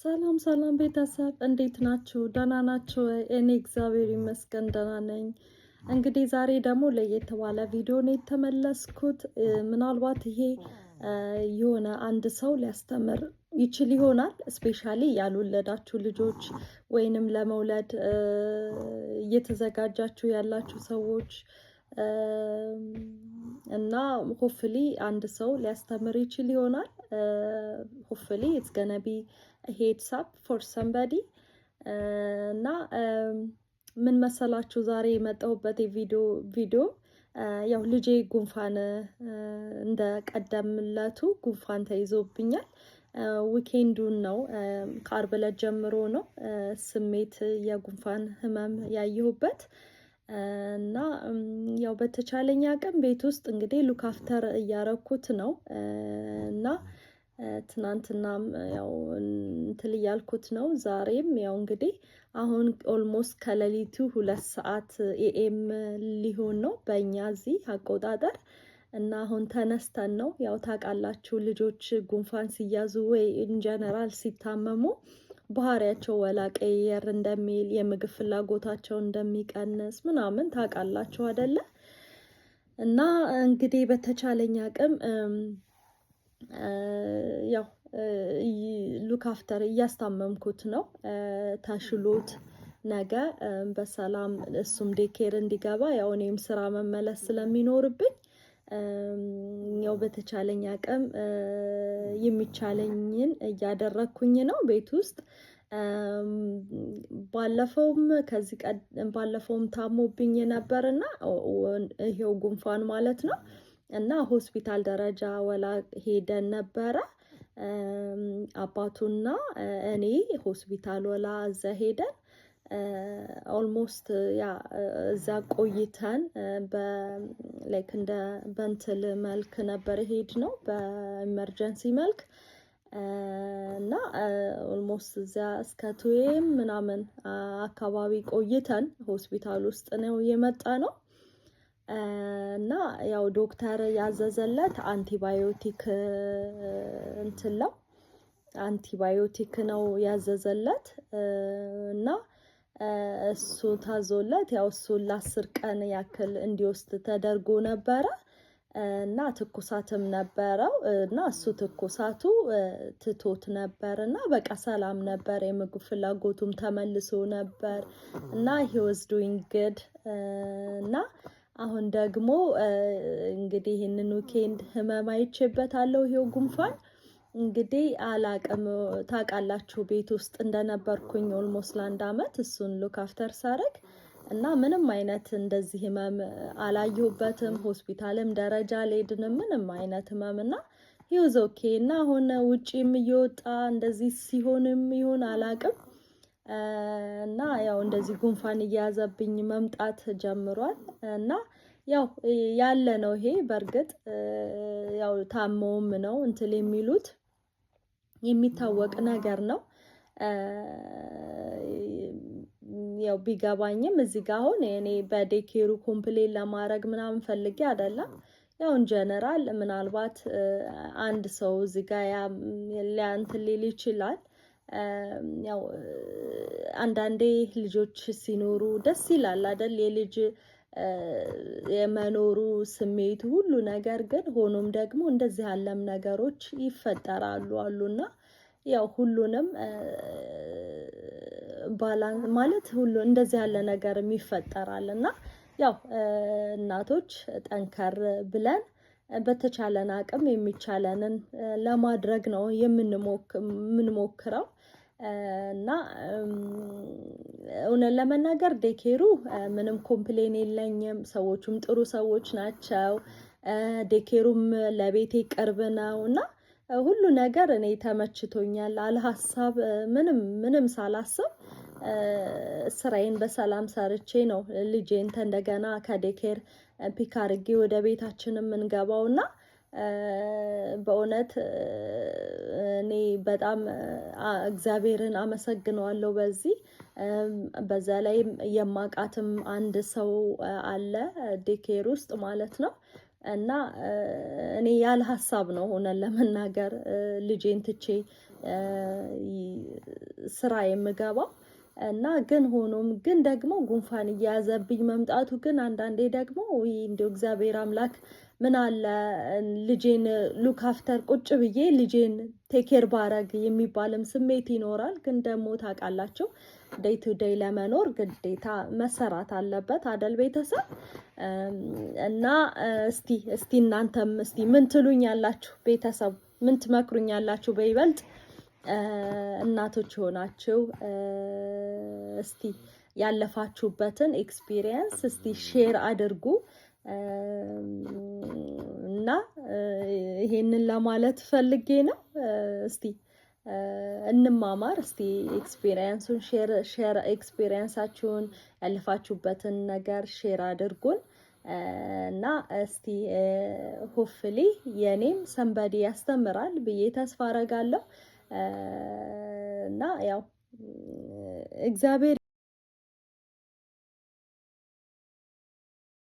ሰላም ሰላም ቤተሰብ፣ እንዴት ናችሁ? ደህና ናችሁ? እኔ እግዚአብሔር ይመስገን ደህና ነኝ። እንግዲህ ዛሬ ደግሞ ለየት ባለ ቪዲዮ ነው የተመለስኩት። ምናልባት ይሄ የሆነ አንድ ሰው ሊያስተምር ይችል ይሆናል። Especially ያልወለዳችሁ ልጆች ወይንም ለመውለድ እየተዘጋጃችሁ ያላችሁ ሰዎች እና hopefully አንድ ሰው ሊያስተምር ይችል ይሆናል። Hopefully it's gonna be heads up for somebody። እና ምን መሰላችሁ፣ ዛሬ የመጣሁበት ቪዲዮ ያው ልጄ ጉንፋን እንደ ቀደምለቱ ጉንፋን ተይዞብኛል። Weekend ኡን ነው፣ ከአርብ ዕለት ጀምሮ ነው ስሜት የጉንፋን ህመም ያየሁበት። እና ያው በተቻለኝ አቅም ቤት ውስጥ እንግዲህ look after እያረኩት ነው እና ትናንትናም ያው እንትን እያልኩት ነው። ዛሬም ያው እንግዲህ አሁን almost ከሌሊቱ 2 ሰዓት AM ሊሆን ነው በእኛ እዚህ አቆጣጠር። እና አሁን ተነስተን ነው። ያው ታውቃላችሁ፣ ልጆች ጉንፋን ሲያዙ ወይ in general ሲታመሙ ባህሪያቸው ወላ ቀየር እንደሚል፣ የምግብ ፍላጎታቸው እንደሚቀንስ ምናምን ታውቃላችሁ አደለ? እና እንግዲህ በተቻለኝ አቅም ያው look after እያስታመምኩት ነው። ተሽሎት ነገ በሰላም እሱም daycare እንዲገባ፣ ያው እኔም ስራ መመለስ ስለሚኖርብኝ ያው በተቻለኝ አቅም የሚቻለኝን እያደረግኩኝ ነው ቤት ውስጥ። ባለፈውም ከዚህ ቀደም ባለፈውም ታሞብኝ ነበርና ይሄው ጉንፋን ማለት ነው እና ሆስፒታል ደረጃ ወላ ሄደን ነበረ። አባቱና እኔ ሆስፒታል ወላ እዛ ሄደን almost yeah እዛ ቆይተን በ like እንደ በንትል መልክ ነበር የሄድነው፣ በ emergency መልክ። እና almost እዚያ እስከ 2 AM ምናምን አካባቢ ቆይተን ሆስፒታል ውስጥ ነው የመጣነው። እና ያው ዶክተር ያዘዘለት አንቲባዮቲክ እንትን ነው፣ አንቲባዮቲክ ነው ያዘዘለት። እና እሱ ታዞለት ያው እሱን ለ10 ቀን ያክል እንዲወስድ ተደርጎ ነበረ። እና ትኩሳትም ነበረው እና እሱ ትኩሳቱ ትቶት ነበር እና በቃ ሰላም ነበር። የምግብ ፍላጎቱም ተመልሶ ነበር እና he was doing good። እና አሁን ደግሞ እንግዲህ ይህንን weekend ህመም አይቼበታለሁ። ይሄው ጉንፋን እንግዲህ አላቅም፣ ታውቃላችሁ ቤት ውስጥ እንደነበርኩኝ almost ለአንድ አመት እሱን look after ሳረግ እና ምንም አይነት እንደዚህ ህመም አላየሁበትም። ሆስፒታልም ደረጃ አልሄድንም ምንም አይነት ህመም እና he was okay። እና አሁን ውጪም እየወጣ እንደዚህ ሲሆንም ይሁን አላቅም እና ያው እንደዚህ ጉንፋን እየያዘብኝ መምጣት ጀምሯል። እና ያው ያለ ነው ይሄ። በእርግጥ ያው ታመውም ነው እንትን የሚሉት፣ የሚታወቅ ነገር ነው። ያው ቢገባኝም እዚህ ጋ አሁን እኔ በ daycare ኡ complain ለማድረግ ምናምን ፈልጌ አይደለም። ያው in general ምናልባት አንድ ሰው እዚህ ጋ ሊያንትን ሊል ይችላል። ያው አንዳንዴ ልጆች ሲኖሩ ደስ ይላል አይደል? የልጅ የመኖሩ ስሜቱ ሁሉ ነገር፣ ግን ሆኖም ደግሞ እንደዚህ ያለም ነገሮች ይፈጠራሉ አሉና ያው ሁሉንም balance ማለት ሁሉ እንደዚህ ያለ ነገርም ይፈጠራል። እና ያው እናቶች ጠንከር ብለን በተቻለን አቅም የሚቻለንን ለማድረግ ነው የምንሞክረው። እና እውነት ለመናገር daycare ኡ ምንም complain የለኝም። ሰዎቹም ጥሩ ሰዎች ናቸው። Daycare ኡም ለቤቴ ቅርብ ነው እና ሁሉ ነገር እኔ ተመችቶኛል። አለሀሳብ ምንም ምንም ሳላስብ ስራዬን በሰላም ሰርቼ ነው ልጄን እንደገና ከ daycare pick አድርጌ ወደ ቤታችን የምንገባው። እና በእውነት እኔ በጣም እግዚአብሔርን አመሰግነዋለሁ በዚህ። በዛ ላይ የማውቃትም አንድ ሰው አለ daycare ውስጥ ማለት ነው። እና እኔ ያለ ሀሳብ ነው ሆነን ለመናገር ልጄን ትቼ ስራ የምገባው። እና ግን ሆኖም ግን ደግሞ ጉንፋን እየያዘብኝ መምጣቱ ግን አንዳንዴ ደግሞ እንዲያው እግዚአብሔር አምላክ ምን አለ ልጄን look after ቁጭ ብዬ ልጄን take care ባረግ የሚባልም ስሜት ይኖራል። ግን ደግሞ ታውቃላችሁ day to day ለመኖር ግዴታ መሰራት አለበት አደል ቤተሰብ? እና እስቲ እናንተም እስቲ ምን ትሉኛላችሁ? ቤተሰብ ምን ትመክሩኛላችሁ? በይበልጥ እናቶች የሆናችሁ እስቲ ያለፋችሁበትን experience እስቲ share አድርጉ። እና ይሄንን ለማለት ፈልጌ ነው። እስቲ እንማማር። እስቲ experience ኡን share experience ኣችሁን ያለፋችሁበትን ነገር share አድርጉን። እና እስቲ hopefully የኔም somebody ያስተምራል ብዬ ተስፋ አረጋለሁ። እና ያው እግዚአብሔር